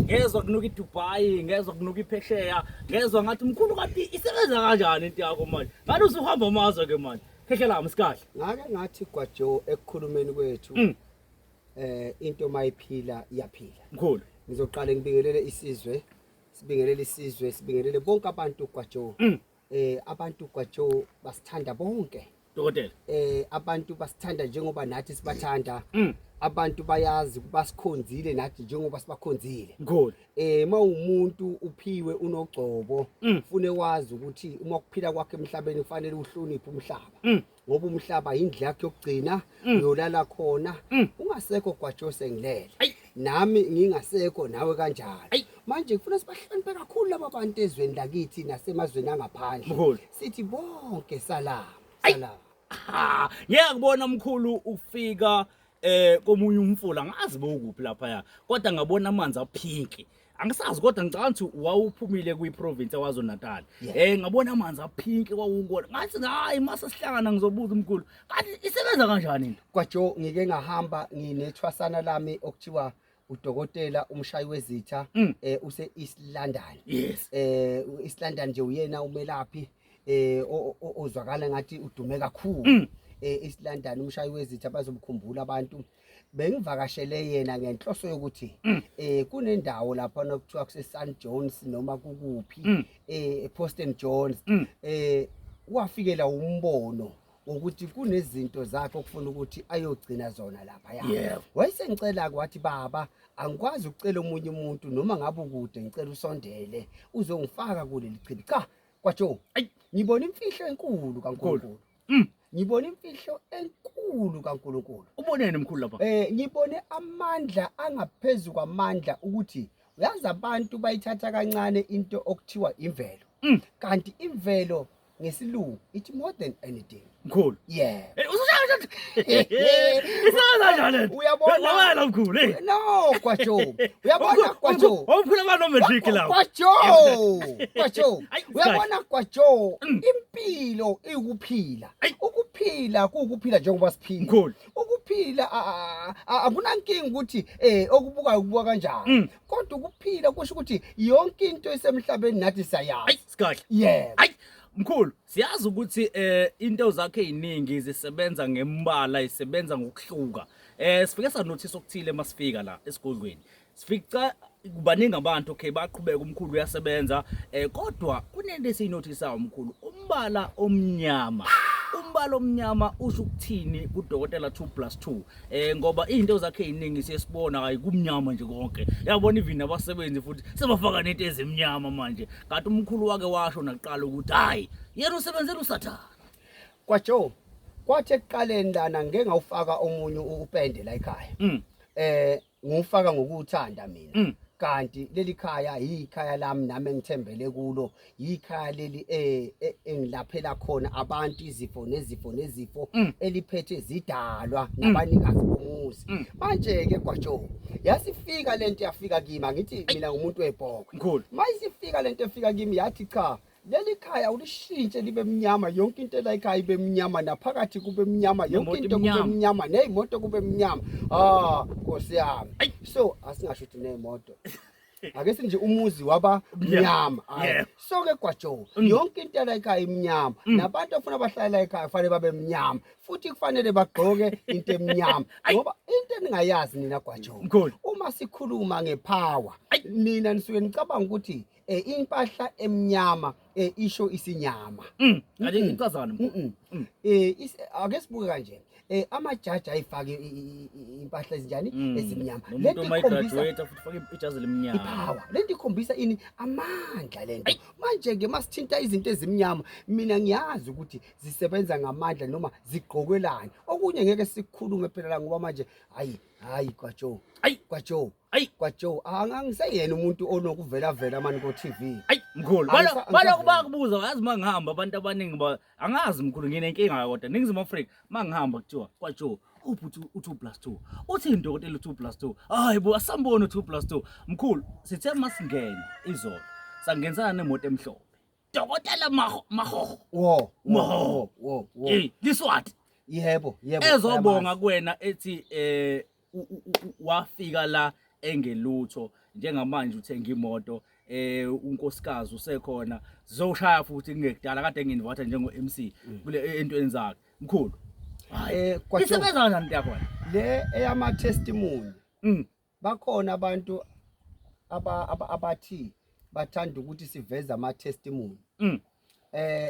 Ngezwa kunuka iDubai, ngezwa kunuka iphesheya, ngezwa ngathi mkhulu kanti isebenza kanjani into yakho manje? Ngathi usuhamba amazwe ke manje. Khehla lami sikahle. Ngake ngathi Gwajo ekukhulumeni kwethu into mayiphila iyaphila. Mkhulu. Ngizoqale ngibingelele isizwe, sibingelele isizwe, sibingelele bonke abantu Gwajo. Abantu Gwajo basithanda bonke. Dokotela. Abantu basithanda njengoba nathi sibathanda. Abantu bayazi basikhonzile nathi njengoba sibakhonzile. Mkhulu. Mawumuntu uphiwe unogcobo, ufune wazi ukuthi uma kuphila kwakhe emhlabeni kufanele uhloniphe umhlaba. Ngoba umhlaba indlu yakhe yokugcina, uyolala khona. Ungasekho Gwajo sengilele. Nami ngingasekho nawe kanjalo. Manje kufuna sibahloniphe kakhulu laba bantu ezweni lakithi nasemazweni angaphandle. Mkhulu. Sithi bonke salama. Salama. Ha, ngeke kubona mkhulu ufika komunye umfula, ngazi bowukuphi lapha ya. Kodwa ngabona amanzi aphinki. Angisazi kodwa ngicabanga ukuthi wawuphumile kwi-province yaKwaZulu Natal. Ngabona amanzi aphinki wawukona. Ngathi hayi mase sihlangana ngizobuza umkhulu. Kanti isebenza kanjani into? Gwajo ngike ngahamba nginethwasana lami okuthiwa udokotela umshayi wezitha use East London. East London nje uyena umelaphi ozwakala ngathi udume kakhulu. East London umshayi wezitha bazomkhumbula abantu. Bengivakashele yena ngenhloso yokuthi kunendawo lapha okuthiwa kuse St John's noma kukuphi, Post and John's, wafikela umbono ukuthi kunezinto zakhe okufuna ukuthi ayogcina zona lapha ya. Wayesengicela kwathi baba angikwazi ukucela omunye umuntu noma ngabe ukude, ngicela usondele uzongifaka kuleli chibi. Cha Gwajo, ngibona imfihlo enkulu kaNkulunkulu. Ngibona imfihlo enkulu kaNkulunkulu. Ubonene mkhulu lapha? Ngibone amandla angaphezulu kwamandla ukuthi uyazi abantu bayithatha kancane into okuthiwa imvelo. Kanti imvelo ngesilungu it's more than anything. Mkhulu. Yeah. Usushaya. Isebenza kanjani lento? Uyabona? Wena mkhulu, hey. No, Gwajo. Uyabona Gwajo? Omkhulu abantu matric lapho. Gwajo. Gwajo. Uyabona Gwajo? Impilo ikuphila. Ukuphila kukuphila njengoba siphila. Mkhulu. Ukuphila akunankinga ukuthi okubukayo kubuka kanjani. Kodwa ukuphila kusho ukuthi yonke into esemhlabeni nathi siyayazi. Ayi, sikahle. Yebo. Ayi, mkhulu, siyazi ukuthi into zakhe eziningi zisebenza ngembala, isebenza ngokuhluka. Sifike sanothisa okuthile masifika la esigodlweni. Sifica kubaningi abantu, okay, baqhubeka umkhulu uyasebenza, kodwa kunento esiyinothisayo mkhulu, umbala omnyama. Umbala omnyama usho ukuthini kudokotela 2+2? Ngoba izinto zakhe eziningi siyesibona hayi kumnyama nje konke. Yabona even abasebenzi futhi sebafaka nento ezimnyama manje. Kanti umkhulu wake washo naqala ukuthi hayi yena usebenzela uSathane. Gwajo, kwathi ekuqaleni lana ngeke ngawufaka omunye upende la ekhaya. Ngufaka ngokuthanda mina. Kanti leli khaya yikhaya lami nami engithembele kulo, yikhaya leli engilaphela khona abantu izifo nezifo nezifo eliphethe zidalwa nabanikazi bomuzi. Manje ke Gwajo, yasifika lento yafika kimi, angithi mina ngumuntu webhokwe. Mkhulu. Mayisifika lento efika kimi yathi cha, leli khaya ulishintshe libe mnyama, yonke into la ekhaya ibe mnyama, naphakathi kube mnyama, yonke into kube mnyama, nezimoto kube mnyama. Nkosi yami. So asingasho ukuthi nezimoto. Ake sinje umuzi waba mnyama. So ke Gwajo, yonke into la ekhaya imnyama, nabantu ofuna bahlale la ekhaya kufanele babe mnyama, futhi kufanele bagqoke into emnyama. Ngoba into eningayazi nina Gwajo, uma sikhuluma ngepower, nina nisuke nicabanga ukuthi impahla emnyama isho isinyama. Kanti incazana mkhulu. Ake sibuke kanje. Amajaji ayifake impahla ezinjani ezimnyama. Lento ikhombisa futhi fake ijazi lemnyama. Ipower. Lento ikhombisa ini amandla lento. Manje ke masithinta izinto ezimnyama, mina ngiyazi ukuthi zisebenza ngamandla noma zigqokwelani. Okunye ngeke sikukhulume phela la ngoba manje hayi hayi Gwajo. Ayi Gwajo. Ayi Gwajo, angiseyena umuntu onokuvela vela mani ko TV. Ayi mkhulu, balokhu bakubuza, yazi mangihamba abantu abaningi angazi mkhulu nginenkinga kodwa Ningizimu Afrika mangihamba kuthiwa Gwajo ubhuti u2 + 2. Uthini dokotela u2 + 2? Hayi bo, asambona u2 + 2. Mkhulu, sithe masingena izolo sangenisana nemoto emhlophe. Dokotela Mahoho. Wo, Mahoho. wo, wo. Eh, liswati. Yebo, yebo. Ezobonga kuwena ethi wafika la engelutho. Njengamanje uthenga imoto, unkosikazi usekhona, zizoshaya futhi kungekudala kade ngi-invite njengo MC kule entweni zakhe. Mkhulu. Hayi. Kwatsho Isebenza kanjani into yakhona? Le eyama testimony. Bakhona abantu abathi bathanda ukuthi siveze ama testimony.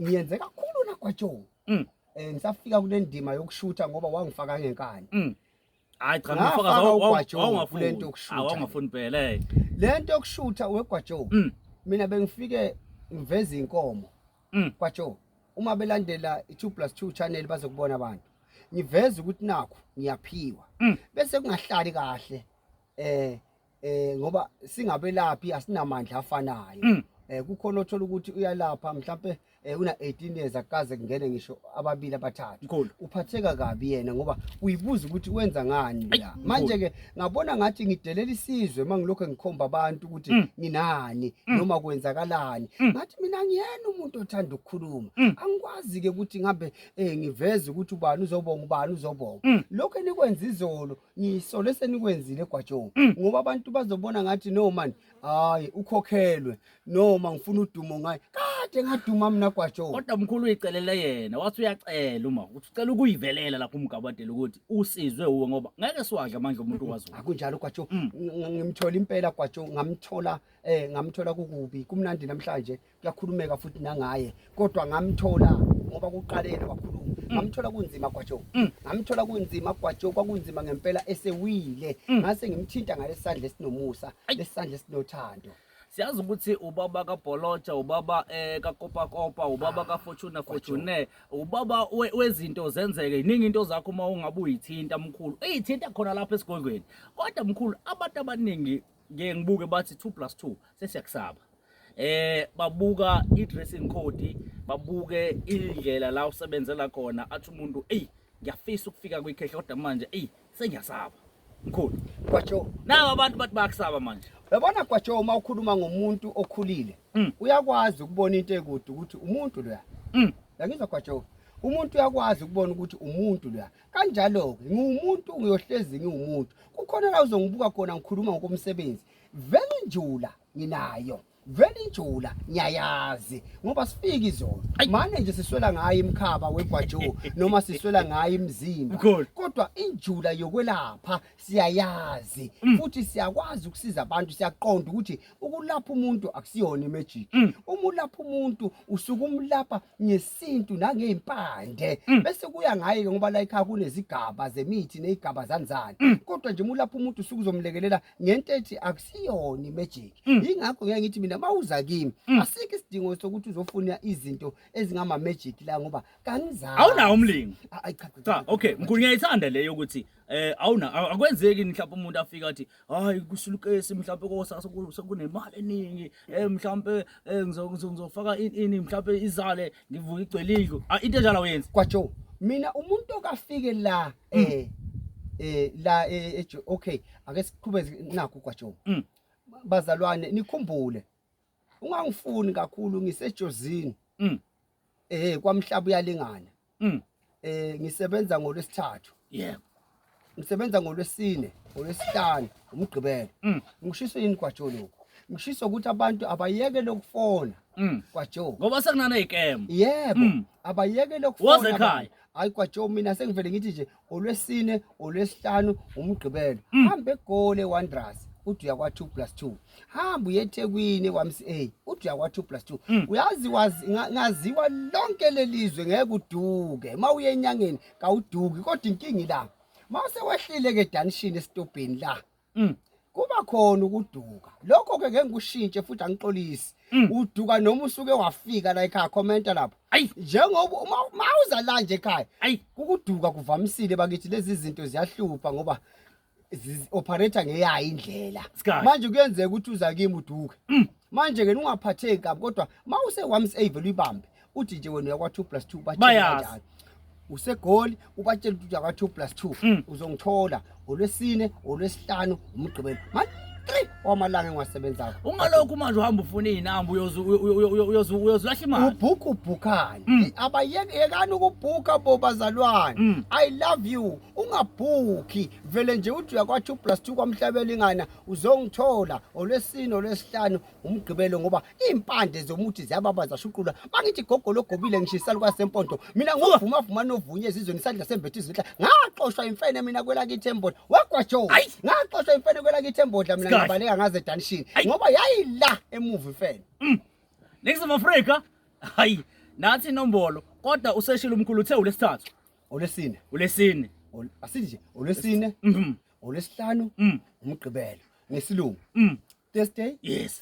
Ngiyenze kakhulu na Gwajo. Ngisafika kule ndima yokushutha ngoba wangifaka ngenkani. Hayi cha, Ngafaka ngifaka uGwajo wawungafuni. kule nto yokushutha. Awungafuni phela. Le nto yokushutha weGwajo. Mina bengifike ngiveze inkomo. Gwajo, uma belandela i2 + 2 channel bazokubona abantu. Ngiveze ukuthi nakho ngiyaphiwa. Bese kungahlali kahle. Ngoba singabelaphi asinamandla afanayo. Kukhona othola ukuthi uyalapha mhlambe una 18 years akaze kungene ngisho ababili abathathu. Mkhulu. Uphatheka kabi yena ngoba uyibuza ukuthi wenza ngani Ayi, la. mkhulu. Manje ke ngabona ngathi ngidelela isizwe mangilokho ngikhomba abantu ukuthi nginani noma kwenzakalani. Ngathi mina ngiyena umuntu othanda ukukhuluma. Angikwazi ke ukuthi ngihambe ngiveze ukuthi ubani uzobonga ubani uzobonga. Lokho enikwenza izolo ngisole senikwenzile eGwajong. Ngoba abantu bazobona ngathi no man, hayi ukhokhelwe noma ngifuna udumo ngaye. Kade ngaduma mina Gwajo. Kodwa mkhulu uyicelele yena, wathi uyacela uma ukuthi ucela ukuyivelela lapho umgabadela ukuthi usizwe uwe ngoba ngeke siwadle amandla umuntu wazi. Akunjalo Gwajo. Ngimthola impela Gwajo, ngamthola kukubi, kumnandi namhlanje kuyakhulumeka futhi nangaye, kodwa ngamthola ngoba kuqalele wakhuluma. Ngamthola kunzima Gwajo. Ngamthola kunzima Gwajo, kwakunzima ngempela esewile. Ngase ngimthinta ngalesandla esinomusa, lesandla esinothando. Siyazi ukuthi ubaba kaBholoja, ubaba kaKopa Kopa, ubaba kaFortuna Fortune, ubaba wezinto zenzeke. Iningi into zakho uma ungabe uyithinta mkhulu, uyithinta khona lapha esigodlweni. Kodwa mkhulu abantu abaningi ngeke ngibuke bathi 2 + 2 sesiyakusaba. Babuka i-dressing code, babuke indlela la usebenzela khona, athi umuntu ey ngiyafisa ukufika kwikhehla kodwa manje ey sengiyasaba. Mkhulu. Gwajo. Nawo abantu bathi bayakusaba manje. Uyabona Gwajo, uma ukhuluma ngomuntu okhulile, uyakwazi ukubona into ekude ukuthi umuntu loya. Yangizwa Gwajo? Umuntu uyakwazi ukubona ukuthi umuntu loya. Kanjalo ke ngiwumuntu, ngiyohlezi ngiwumuntu. Kukhona la uzongibuka khona ngikhuluma ngokomsebenzi. Vele injula nginayo. Vele injula ngiyayazi ngoba sifika izolo. Manje nje siswela ngayo imkhaba weGwajo noma siswela ngayo imizimba. Mkhulu. Kodwa injula yokwelapha siyayazi futhi siyakwazi ukusiza abantu, siyaqonda ukuthi ukulapha umuntu akusiyona imagic. Uma ulapha umuntu usuke umlapha ngesintu nangezimpande, bese kuya ngaye ke ngoba la ekhaya kunezigaba zemithi nezigaba zanzani. Kodwa nje uma ulapha umuntu usuke uzomlekelela ngento ethi akusiyona imagic. Ingakho ngeke ngithi mina mawuza kimi asikho isidingo sokuthi uzofuna izinto ezingama magic la ngoba kangizazi. Awunawo umlingo. Ayi, cha, cha, Cha, cha, okay, cha, mkhulu ngiyayithanda le yokuthi awuna akwenzeki mhlawumbe umuntu afika athi hayi kusulukesi mhlawumbe kosa sekunemali eningi, mhlawumbe ngizofaka ini mhlawumbe izale ngivuka igcwele indlu. Ah, into enjalo awenzi. Gwajo, mina umuntu okafike la la okay, ake siqhubeke nakho Gwajo. Bazalwane nikhumbule ungangifuni kakhulu ngisejozini. Kwamhlaba uyalingana. Ngisebenza ngolwesithathu. Ngisebenza ngolwesine, ngolwesihlanu, umgqibelo. Ngishiso yini Gwajo lokho? Ngishiso ukuthi abantu abayeke lokufona. Gwajo. Ngoba sekunana izikemu. Yebo, abayeke lokufona. Woze ekhaya. Abantu. Hayi Gwajo, mina sengivele ngithi nje olwesine, olwesihlanu, umgqibelo. Hamba eGoli eWanderers, uthi uya kwa 2 + 2. Hamba uye eThekwini eYMCA, uthi uya kwa 2 + 2. Uyazi wazi ngaziwa lonke lelizwe ngeke uduke. Mawuye enyangeni kawuduki, kodwa inkingi la. Mase wehlile ke edanishini esitobheni la. Kuba khona ukuduka. Lokho ke ngeke ngikushintshe futhi angixolisi. Uduka noma usuke wafika la ekhaya, commenta lapho. Ayi. Njengoba mawuza la nje ekhaya. Ayi. Ukuduka kuvamisile bakithi, lezi zinto ziyahlupha ngoba operator ngeyayo indlela. Sky. Manje kuyenzeka ukuthi uza kimi uduke. Manje ke ungaphatheki kabi, kodwa mawuse YMCA vele uyibambe. Uthi nje wena uya kwa 2 + 2 batshela Bayazi. kanjalo. Usegoli ubatshela ukuthi uya kwa 2 + 2. Uzongithola ngolwesine, ngolwesihlanu, umgqibelo. 3 wamalanga engiwasebenzako. Ungalokhu manje uhamba ufuna izinamba uyozulahla imali. Ubhuku ubhukhani. Abayekani ukubhuka bo bazalwane. I love you. Ungabhuki vele nje uthi uyakwa 2 plus 2 kwaMhlabelingana uzongithola olwesine, olwesihlanu, umgqibelo, ngoba impande zomuthi ziyababa zashuqula. Bangithi gogo logobile ngishisa lukwasempondo. Mina nguvuma vuma novunye ezizweni, isandla sembethe izitla. Ngaxoshwa imfene mina kwelakithi eMbodla. Wagwajo. Ngaxoshwa imfene kwelakithi eMbodla mina, ngabaleka ngaze edanishini ngoba yayila emuva imfene. Ningizimu Afrika, hayi, nathi inombolo, kodwa useshilo umkhulu, uthe ulesithathu. Olwesine. Ulesine. Asithi nje olwesine, olwesihlanu, umgqibelo ngesilungu. Thursday,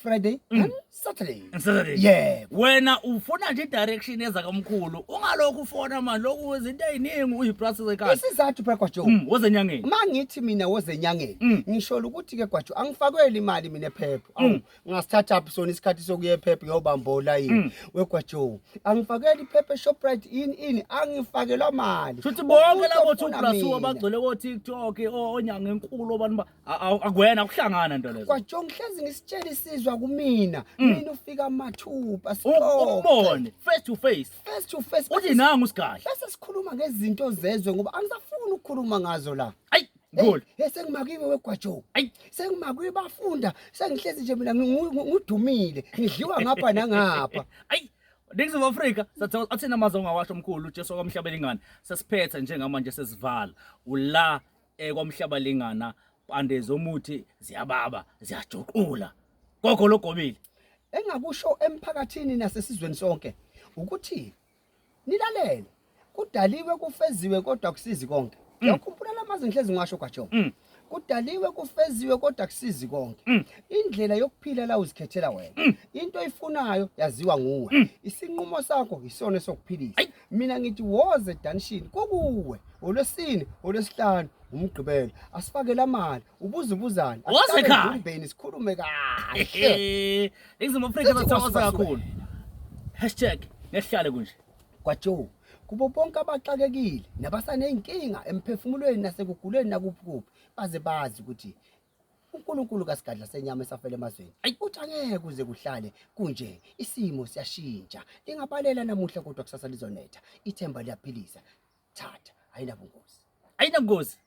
Friday and Saturday. And Saturday. Yebo. Wena ufuna nje direction ezakamkhulu. Ungalokhu ufona manje lokhu izinto eziningi uyiprocess ekhaya. Isizathu phela, Gwajo. Wozenyangeni. Mangithi mina wozenyangeni, ngisho ukuthi ke Gwajo, angifakweli imali mina ephepha. Awu, ngasithatha phi sona isikhathi sokuya ephepha ngiyobamba olayini? Wegwajo, angifakeli iphepha eShoprite, ini ini, angifakelwa mali. Futhi bonke Umuntu labo ofuna 2 plus 2 mina. abagcwele ko TikTok, onyanga enkulu, abantu akuwena, akuhlangana nto lezo. Gwajo, ngihlezi ngisitshela isizwa kumina. Mina ufika mathupha sixoxe. Ukubone face to face. Face to face. Uthi nangu usigadla. Bese sikhuluma ngezinto zezwe ngoba angisafuni ukukhuluma ngazo la. Ayi, mkhulu. Hey, sengimakiwe wegwajo. Ayi. Sengimakiwe bafunda, sengihlezi nje mina ngudumile, ngidliwa ngapha nangapha. Ayi, Ningizimu Afrika, sathi athina amazwi ongawasho omkhulu uJesu kwaMhlabelingana. Sesiphethe njengamanje, sesivala. Ula kwaMhlabelingana, pande zomuthi ziyababa, ziyajuqula. Gogo logobile. Engakusho emphakathini nasesizweni sonke ukuthi nilalele. Kudaliwe kufeziwe kodwa kusizi konke. Uyakhumbula lamazwi ngihlezi ngiwasho, Gwajo. Kudaliwe kufeziwe kodwa kusizi konke. Indlela yokuphila la uzikhethela wena. Into oyifunayo yaziwa nguwe. Isinqumo sakho isona esokuphilisa. Mina ngithi woze edanishini kukuwe. Olwesine, olwesihlanu, umgqibelo. Asifake lamali, ubuze ubuzane. Woze Asihlale ekhaya. endumbeni sikhulume kahle. Ningizimu Afrika, Sithi sathokoza kwasuka kakhulu. Hashtag nesihlale kunje. Gwajo, kubo bonke abaxakekile nabasaney'nkinga emphefumulweni nasekuguleni nakuphi kuphi, baze bazi ukuthi uNkulunkulu kasigadla senyama esafela emazweni uthi angeke kuze kuhlale kunje, isimo siyashintsha. Lingabalela namuhla kodwa kusasa lizonetha. Ithemba liyaphilisa. Thatha, ayinabungozi. Ayinabungozi.